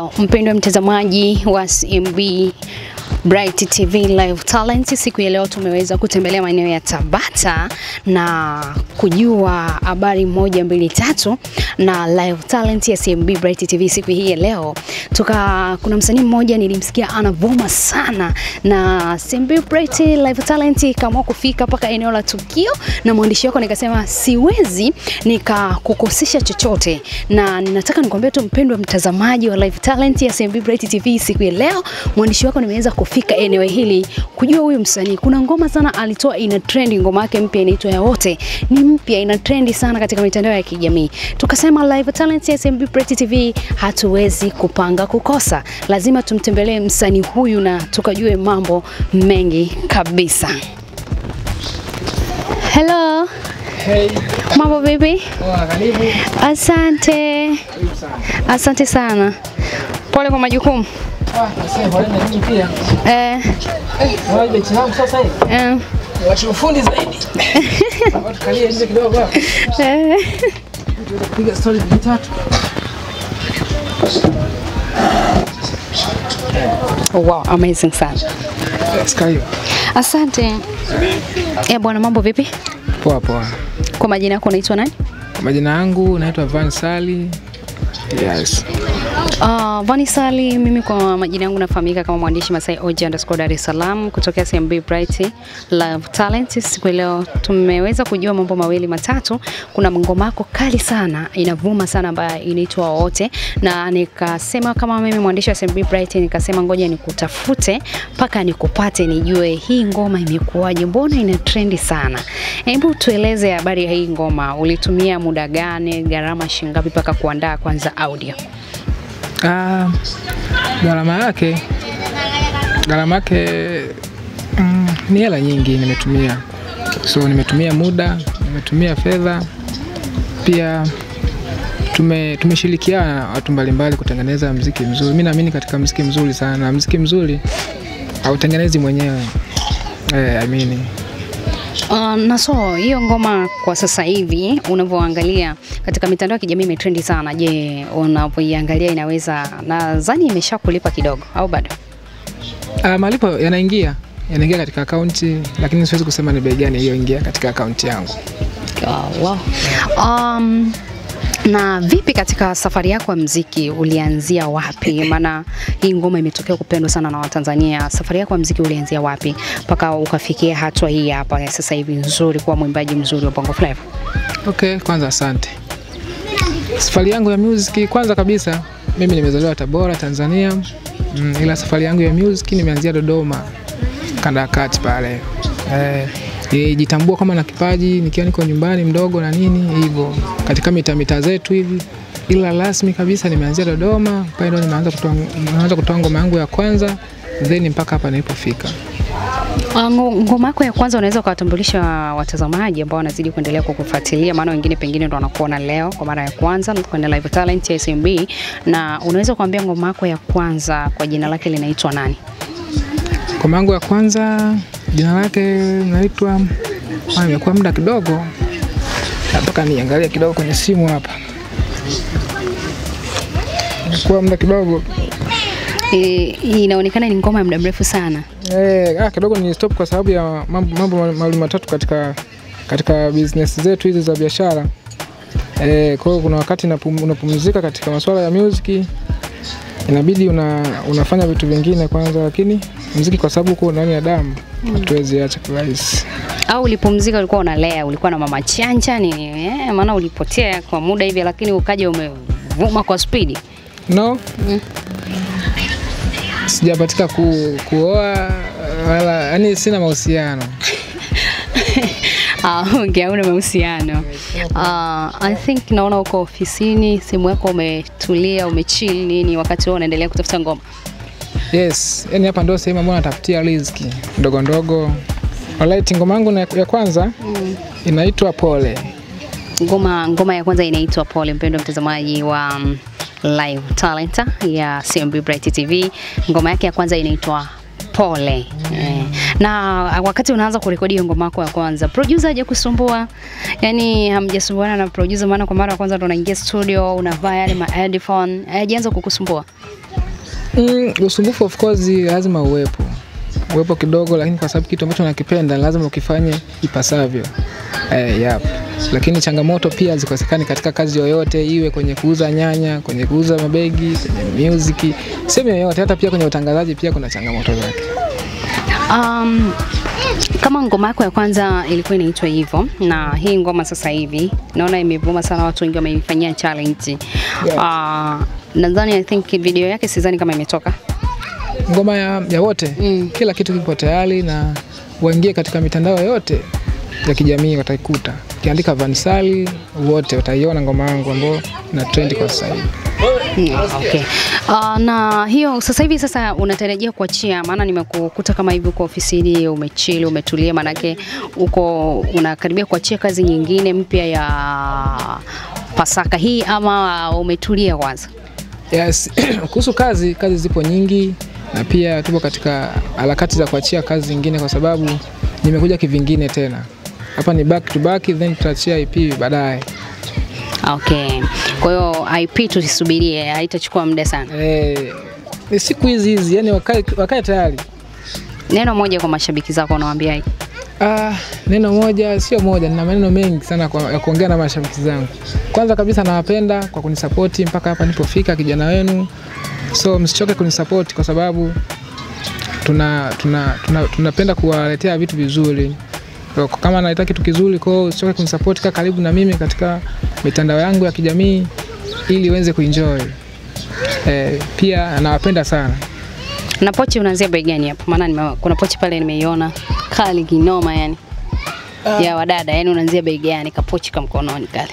Hello, mpendwa mtazamaji wa CMB Bright TV Live Talent. Siku ya leo tumeweza kutembelea maeneo ya Tabata na kujua habari 1 2 3 na Live Talent ya CMB Bright TV. Siku hii ya leo kuna msanii mmoja nilimsikia anavuma sana na CMB Bright Live Talent kama kufika paka eneo la tukio, na mwandishi wako nikasema siwezi nikakukosesha chochote, na ninataka nikwambie tu mpendwa mtazamaji wa Live Talent ya CMB Bright TV, siku ya leo mwandishi wako nimeweza kufika eneo hili kujua huyu msanii. Kuna ngoma sana alitoa ina trend, ngoma yake mpya inaitwa Ya Wote, ni mpya ina trend sana katika mitandao ya kijamii. Tukasema Live Talent ya CMB Bright TV hatuwezi kupanga kukosa, lazima tumtembelee msanii huyu na tukajue mambo mengi kabisa. Hello. Hey. Mambo baby? Poa, karibu. Asante. Karibu sana. Asante sana. Pole kwa majukumu. Wow, amazing sana. Asante. Bwana, mambo vipi? Poa poa. Kwa majina yako unaitwa nani? Kwa majina yangu naitwa Van Sali. Yes. Vani Sali, mimi kwa majina yangu nafahamika kama mwandishi Masai Oji _ Dar es Salaam kutokea CMB Bright Live Talent. Siku leo tumeweza kujua mambo mawili matatu. Kuna ngoma yako kali sana inavuma sana ambayo inaitwa Wote, na nikasema kama mimi mwandishi wa CMB Bright nikasema ngoja nikutafute paka nikupate nijue hii ngoma imekuwaje, mbona ina trendi sana. Hebu tueleze habari ya hii ngoma, ulitumia muda gani, gharama shilingi ngapi paka kuandaa kwanza audio? Gharama yake ni hela nyingi nimetumia. So nimetumia muda, nimetumia fedha. Pia tumeshirikiana watu mbalimbali kutengeneza muziki mzuri. Mimi naamini katika muziki mzuri sana. Muziki mzuri hautengenezi mwenyewe. I mean. Na so hiyo ngoma kwa sasa hivi unavyoangalia katika mitandao ya kijamii imetrendi sana. Je, unavyoiangalia inaweza, nadhani imeshakulipa kidogo au bado? Malipo yanaingia katika akaunti, lakini siwezi kusema ni bei gani hiyo ingia katika akaunti yangu. Oh, wow. Na vipi katika safari yako ya muziki ulianzia wapi? Maana hii ngoma imetokea kupendwa sana na Watanzania. Safari yako ya muziki ulianzia wapi mpaka ukafikia hatua hii hapa sasa hivi nzuri kuwa mwimbaji mzuri wa Bongo Flava? Okay, kwanza asante. Safari yangu ya muziki, kwanza kabisa mimi nimezaliwa Tabora, Tanzania. Ila safari yangu ya muziki nimeanzia Dodoma, kanda ya kati pale. Nijitambua kama na kipaji nikiwa niko nyumbani mdogo na nini hivyo katika mita zetu hivi, ila rasmi kabisa nimeanzia Dodoma pale ndo nimeanza kutoa ngoma yangu ya kwanza, then mpaka hapa nilipofika. Ngoma yako ya kwanza unaweza kuwatambulisha watazamaji ambao wanazidi kuendelea kukufuatilia, maana wengine pengine ndo wanakuona leo kwa mara ya kwanza kwenye Live Talent ya CMB, na unaweza kuambia ngoma yako ya kwanza kwa jina lake linaitwa nani? Ngoma yangu ya kwanza jina lake naitwa, imekuwa muda kidogo, mpaka niangalie kidogo kwenye simu hapa. Imekuwa muda kidogo. Inaonekana ni ngoma ya muda mrefu sana. Kidogo ni stop kwa sababu ya mambo mawili matatu katika business zetu hizi za biashara. Kwa hiyo kuna wakati unapumzika katika masuala ya music, inabidi unafanya vitu vingine kwanza, lakini muziki kwa sababu uko ndani ya damu hatuwezi acha kirahisi. Au ulipumzika ulikuwa unalea, ulikuwa na mama chanja nini? Maana ulipotea kwa muda hivi lakini ukaja umevuma kwa speed. No. Sijapatika kuoa wala, yani sina mahusiano. Okay, hauna mahusiano. I think naona uko ofisini, simu yako umetulia, umechill nini wakati wewe unaendelea kutafuta ngoma. Yes, yani hapa ndio sehemu ambayo natafutia riziki ndogo ndogo. Alright, ngoma yangu ya kwanza inaitwa Pole. Ngoma ya kwanza inaitwa Pole, mpendwa mtazamaji wa Live Talent ya CMB Bright TV. Ngoma yake ya kwanza inaitwa Pole. Na wakati unaanza kurekodi hiyo ngoma yako ya kwanza, producer hajakusumbua? Yaani hamjasumbuana na producer, maana kwa mara ya kwanza ndo unaingia studio, unavaa yale ma headphone, hajaanza kukusumbua? Usumbufu of course lazima uwepo. Uwepo kidogo, lakini kwa sababu kitu ambacho unakipenda lazima ukifanye ipasavyo. Yep. Lakini changamoto pia zikosekani katika kazi yoyote, iwe kwenye kuuza nyanya, kwenye kuuza mabegi, kwenye music, sehemu yoyote, hata pia kwenye utangazaji pia kuna changamoto zake. Kama ngoma yako ya kwanza ilikuwa inaitwa hivyo, na hii ngoma sasa hivi naona imevuma sana, watu wengi wameifanyia challenge. Yeah. Nadhani I think video yake sidhani kama imetoka. Ngoma ya wote, kila kitu kipo tayari, na waingie katika mitandao yote ya kijamii wataikuta. Ukiandika Vansali wote utaiona ngoma yangu ambayo ina trend kwa sasa hivi. Okay. Na hiyo sasa hivi sasa unatarajia kuachia, maana nimekukuta kama hivi uko ofisini umechill, umetulia, manake uko unakaribia kuachia kazi nyingine mpya ya Pasaka hii, ama umetulia kwanza? Yes, kuhusu kazi zipo nyingi, na pia tupo katika harakati za kuachia kazi zingine kwa sababu nimekuja kivingine tena. Hapa ni back to back, then tutaachia EP baadaye. Okay. Kwa hiyo IP tusisubirie, haitachukua muda sana. Ni siku hizi hizi, yani wakae tayari. Neno moja kwa mashabiki zako unawaambia? Neno moja sio moja, nina maneno mengi sana ya kuongea na mashabiki zangu. Kwanza kabisa nawapenda kwa kunisupport mpaka hapa nilipofika, kijana wenu. So msichoke kunisupport kwa sababu tunapenda kuwaletea vitu vizuri. Kama nahitaji kitu kizuri, kwa hiyo usichoke kunisupport, kaa karibu na mimi katika mitandao yangu ya kijamii ili uweze kuenjoy. Pia nawapenda sana. Na pochi unaanzia bei gani hapo? Maana kuna pochi pale nimeiona kali kinoma yani. Ya wadada, yani unaanzia bei gani kapochi kama mkononi kale?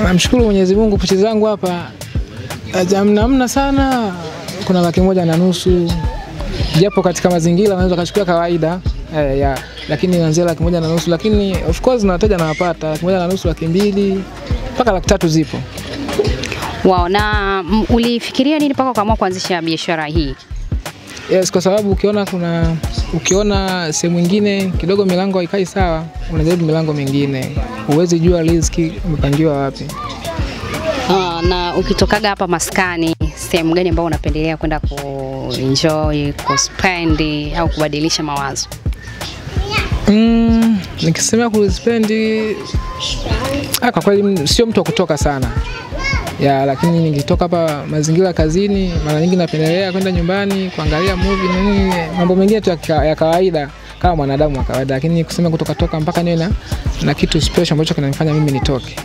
Namshukuru Mwenyezi Mungu, pochi zangu hapa hamna sana, kuna 1.5 laki. Japo katika mazingira unaweza kuchukua kawaida. Lakini inaanzia 1.5 laki, lakini of course na wateja nawapata 1.5 laki, 200 mpaka 300,000 zipo. Wow, na ulifikiria nini mpaka ukaamua kuanzisha biashara hii? Yes, kwa sababu ukiona sehemu nyingine kidogo milango haikai sawa, unajaribu milango mingine. Huwezi jua riziki umepangiwa wapi. Na ukitokaga hapa maskani, sehemu gani ambayo unapendelea kwenda kuenjoy, kuspend au kubadilisha mawazo? Nikisema kuspend, kwa kweli sio mtu wa kutoka sana. Lakini nikitoka hapa mazingira kazini, mara nyingi napendelea kwenda nyumbani kuangalia movie na nini, mambo mengine tu ya kawaida kama mwanadamu wa kawaida, lakini kusema kutoka toka mpaka niwe na kitu special ambacho kinanifanya mimi nitoke.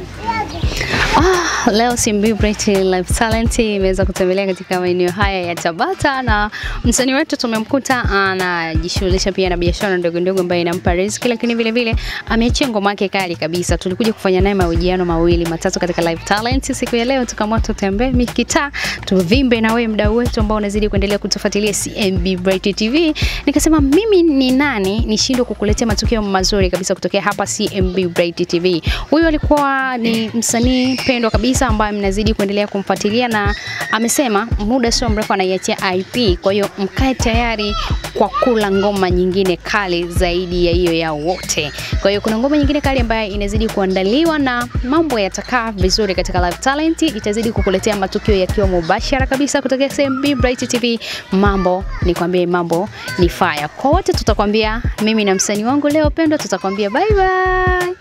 Leo CMB Bright Live Talent imeweza kutembelea katika maeneo haya ya Tabata, na msanii wetu tumemkuta anajishughulisha pia na biashara ndogo ndogo ambayo inampa riziki, lakini vile vile ameachia ngoma yake kali kabisa. Tulikuja kufanya naye mahojiano mawili matatu katika Live Talent siku ya leo, tukaamua tutembee mikitaa tuvimbe na wewe mdau wetu ambao unazidi kuendelea kutufuatilia CMB Bright TV. Nikasema mimi ni nani nishindwe kukuletea matukio mazuri kabisa kutokea hapa CMB Bright TV. Huyu alikuwa ni msanii pendwa kabisa ambaye mnazidi kuendelea kumfuatilia, na amesema muda sio mrefu anaiachia IP. Kwa hiyo mkae tayari kwa kula ngoma nyingine kali zaidi ya hiyo ya wote. Kwa hiyo kuna ngoma nyingine kali ambayo inazidi kuandaliwa na mambo yatakaa vizuri katika Live Talent. Itazidi kukuletea matukio yakiwa mubashara kabisa kutoka CMB Bright TV. Mambo nikwambie, mambo ni fire. Kwa wote tutakwambia, mimi na msanii wangu leo pendwa tutakwambia bye bye.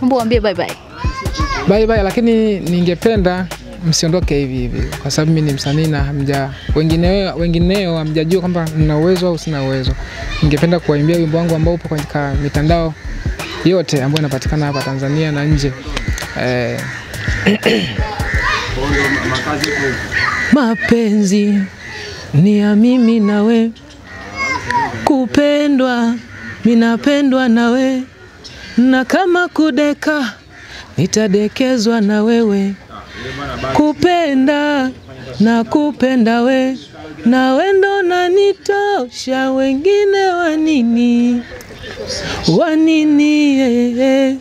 Mbu ambie bye bye. Bye bye, lakini ningependa msiondoke hivi hivi kwa sababu mimi ni msanii na wengineo hamjajua kwamba nina uwezo au sina uwezo. Ningependa kuwaimbia wimbo wangu ambao upo katika mitandao yote ambayo inapatikana hapa Tanzania na nje. Mapenzi ni ya mimi nawe, kupendwa mimi napendwa nawe, na kama kudeka nitadekezwa na wewe, kupenda na kupenda we, na wendo na nitosha, wengine wanini wanini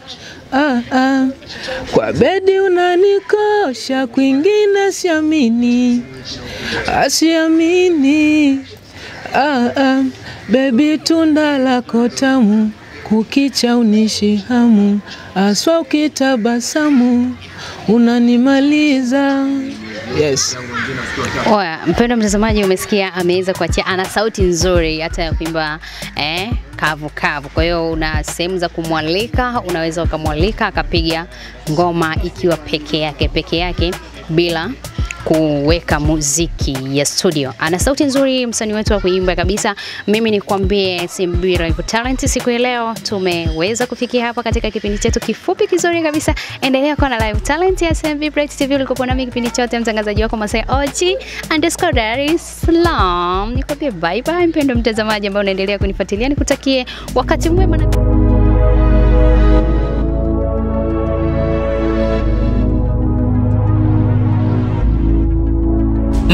Kwa bedi unanikosha, kwingine siamini, asiamini, Baby tunda lako tamu, kukicha unishi hamu, aswa ukitabasamu unanimaliza. Yes. Oya, mpendwa mtazamaji, umesikia ameweza kuachia, ana sauti nzuri hata ya kuimba kavu kavu. Kwa hiyo una sehemu za kumwalika, unaweza ukamwalika akapiga ngoma ikiwa peke yake bila kuweka muziki ya studio. Ana sauti nzuri msanii wetu wa kuimba kabisa. Mimi nikwambie CMB Live Talent siku ya leo tumeweza kufikia hapa katika kipindi chetu kifupi kizuri kabisa. Endelea kuwa na Live Talent ya CMB Bright TV. Ulikopo nami kipindi chote, mtangazaji wako Masai Ochi _ Dar es Salaam. Nikwambie bye bye mpendwa mtazamaji ambaye unaendelea kunifuatilia, nikutakie wakati mwema na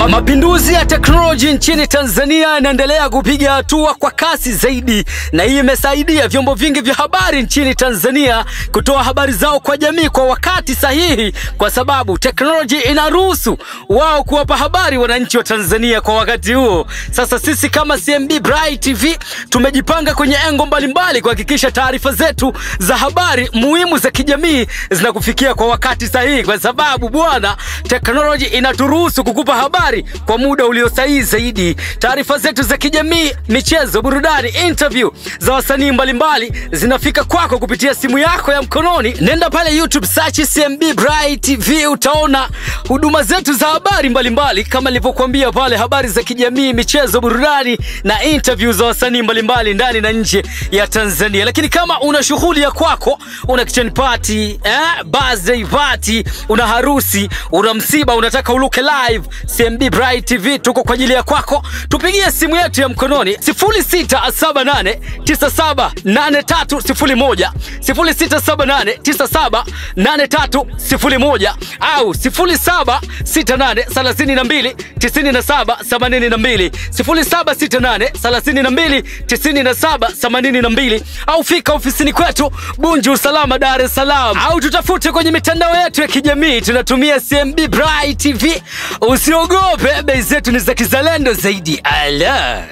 Mapinduzi ya teknoloji nchini Tanzania yanaendelea kupiga hatua kwa kasi zaidi, na hii imesaidia vyombo vingi vya habari nchini Tanzania kutoa habari zao kwa jamii kwa wakati sahihi, kwa sababu teknoloji inaruhusu wao kuwapa habari wananchi wa Tanzania kwa wakati huo. Sasa sisi kama CMB Bright TV tumejipanga kwenye engo mbalimbali kuhakikisha taarifa zetu za habari muhimu za kijamii zinakufikia kwa wakati sahihi, kwa sababu bwana, teknoloji inaturuhusu kukupa habari kwa muda ulio sahihi zaidi. Taarifa zetu za kijamii, michezo, burudani, interview za wasanii mbalimbali zinafika kwako kupitia simu yako ya mkononi. Nenda pale YouTube, search CMB Bright TV, utaona huduma zetu za habari mbalimbali kama nilivyokuambia pale, habari za kijamii, michezo, burudani na interview za wasanii mbalimbali ndani na nje ya Tanzania. Lakini kama una shughuli ya kwako, una kitchen party, birthday party, una harusi, una msiba, unataka uluke live, CMB Bright TV tuko kwa ajili ya kwako. Tupigie simu yetu ya mkononi 0678 978301, 0678 978301 au 0768 32 97 82, 0768 32 97 82, au fika ofisini kwetu Bunju Usalama, Dar es Salaam, au tutafute kwenye mitandao yetu ya kijamii, tunatumia CMB Bright TV. Usiogope, bei zetu ni za kizalendo zaidi. Ala.